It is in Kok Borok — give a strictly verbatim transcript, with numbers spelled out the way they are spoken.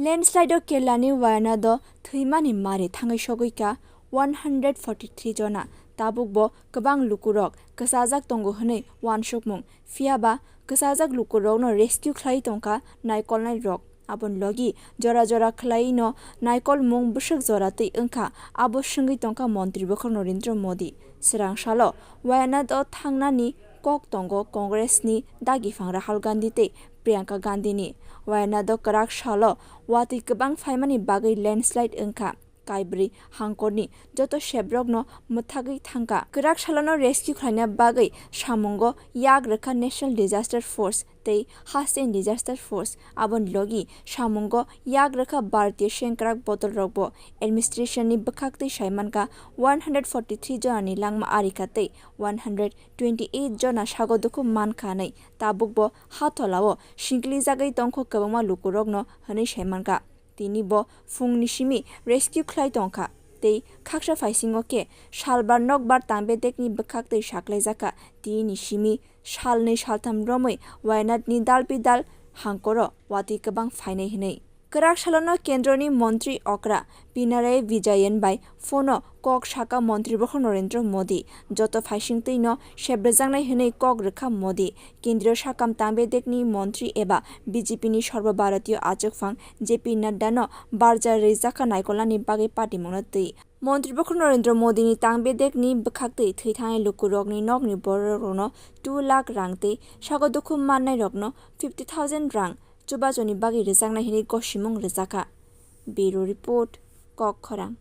Landslide o Kerala ni Wayanad o thwimani mari thangwi sogwi kha one hundred forty three jona, tabuk bo kwbang lukurok kwchajak tongo hwnwi uansukmung, phiyaba kwchajak lukurokno rescue khlaiwi tongkha naikolnai rok. Aboni logi jora jora khlaiwi no naikolmung bwswk jora twi wngkha, abo swngwi tongkha Montri Bokhorok Narendra Modi. Swrang salo Wayanad o thangnani kok tongo Congress ni dagiphang Rahul Gandhi tei Priyanka Gandhi ni. Wayanad o kwrak salo watwi kwbang phaimani bagwi landslide wngkha. Kaibrwi hangkorni joto sebrokno mwthagwi thangkha. Kwrak salono rescue khlaina bagwi samungo yak rwkha National Disaster Force tei Haste and Disaster Force. Aboni logi samungo yak rwkha Bharatiya Sengkrak botol rokbo. Administration ni bwkhaktwi saimankha one hundred forty three jonani langma arikha tei one hundred twenty eight jona sago dukhu mankha hwnwi. Tabukbo hatholao singklijagwi tongkho kwbangma lukurokno hwnwi saimankha. Tini bo phungni simi rescue khlai tongkha tei khaksa phaisingo khe salbar nokbar tangbedekni bwkhaktwi saklaijakha. Tini simi salnwi saltham romwi Wayanadni dalbidal hangkoro watwi kwbang phainai hwnwi. Kwrak salono kendroni montri okra Pinarayi Vijayan bai phono kok sakha Montri Bokhorok Narendra Modi. Joto phaisingtwino sebrwjaknai hwnwi kok rwkha Modi. Kendriyo sakam tangbedekni montri eba B J P ni Sarbo Bharatiyo achukphang J P Nadda no barja rwjakha naikolnani bagwi patimungno twi. Montri Bokhorok Narendra Modi ni tangbedekni bwkhaktwi thwi thangnai lukurokni nokni bororokno two lakh rang tei sago dukhu mannairokno fifty thousand rang chubachoni bagwi rwjaknai hwnwi gosimung rwjakha. Bureau Report, Kok Khorang.